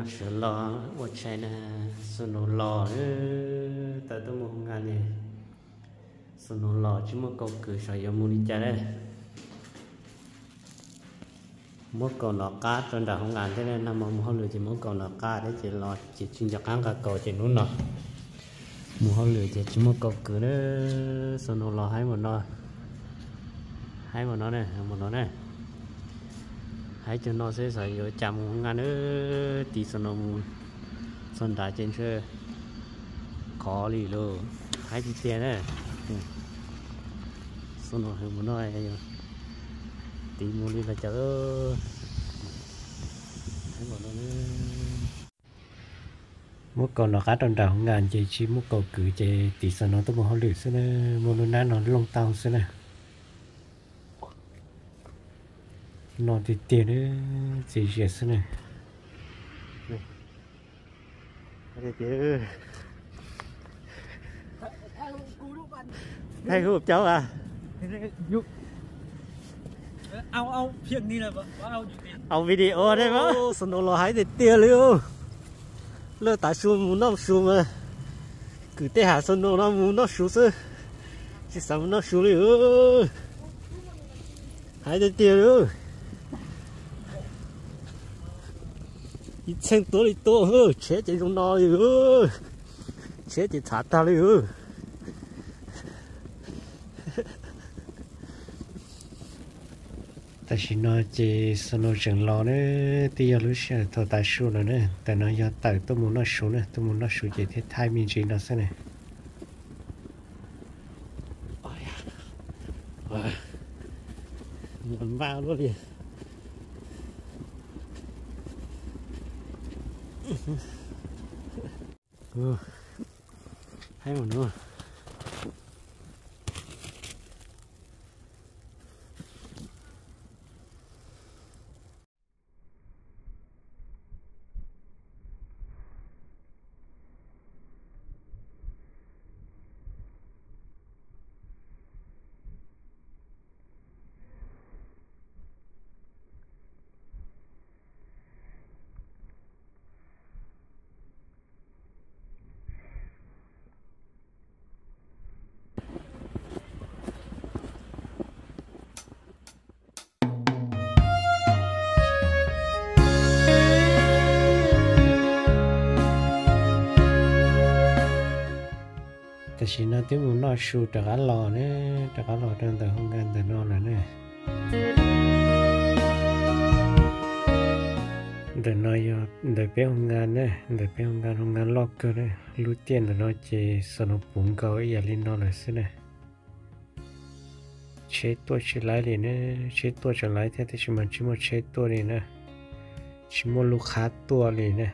Sawv los ua tshais na, Snow los, tawm tuaj mus hoo nkas li. Snow los tsis muaj kaus kwv, xyov yuav mus li cas na. Muab kaus nov qab rau nram hoo nkas thiab, nag hmo mus hauj lwm ces muab kaus nov qab thiab ces los ces tsis nco qab nqa kaus ces hnub no mus hauj lwm ces tsis muaj kaus kwv na. Snow los haib mus no, haib mus no na, mus no na. Haib cov no xwb xyov yuav cas mus hoo nkas na, tiv Snow mus txog nrad ces ntshe khov li lauj, haib tiag tiag na. Snow hwv mus no, tiv mus li los cas. Muab kaus nov qab rau nram hoo nkas ces tsis muaj kaus kwv ces tiv Snow tuaj mus hauj lwm xwb na, muaj lub hnab no looj tau xwb na. No tiag tiag na, txias zias xwb na. Thaij hub caub a. Au video ne, Snow los haib tiag tiag li. Lawv tav su mus noj su mas, kwv tej hav Snow no mus noj su xwb, tsis xav mus noj su li. Haib tiag tiag li. Ib txheej tuab li tuab, tsheb ces zoo no li, tsheb ces txhav tag li. Tam sim no ces Snow tseem los na, twb yog lub sij hawm thaum tav su no na, ntawm no yog tawm tuaj mus noj su na, tuaj mus noj su ces thiaj thaij me ntsis no xwb na. Npaj luaj li. Haib mus no. Tam sim no twb mus noj su rov qab los ne, rov qab los rau ntawm hoo nkas ntawm no lawm ne. Ntawm no yog ntawm peb hoo nkas ne, ntawm peb hoo nkas, hoo nkas loj kawg ne. Lub tiaj ntawm no ces Snow puv nkaus ib yam li no lawm xwb ne. Tsheb tuaj tsis laib li ne, tsheb tuaj tseem laib thiab tab sis mas tsis muaj tsheb tuaj li na, tsis muaj lub qhab tuaj li na.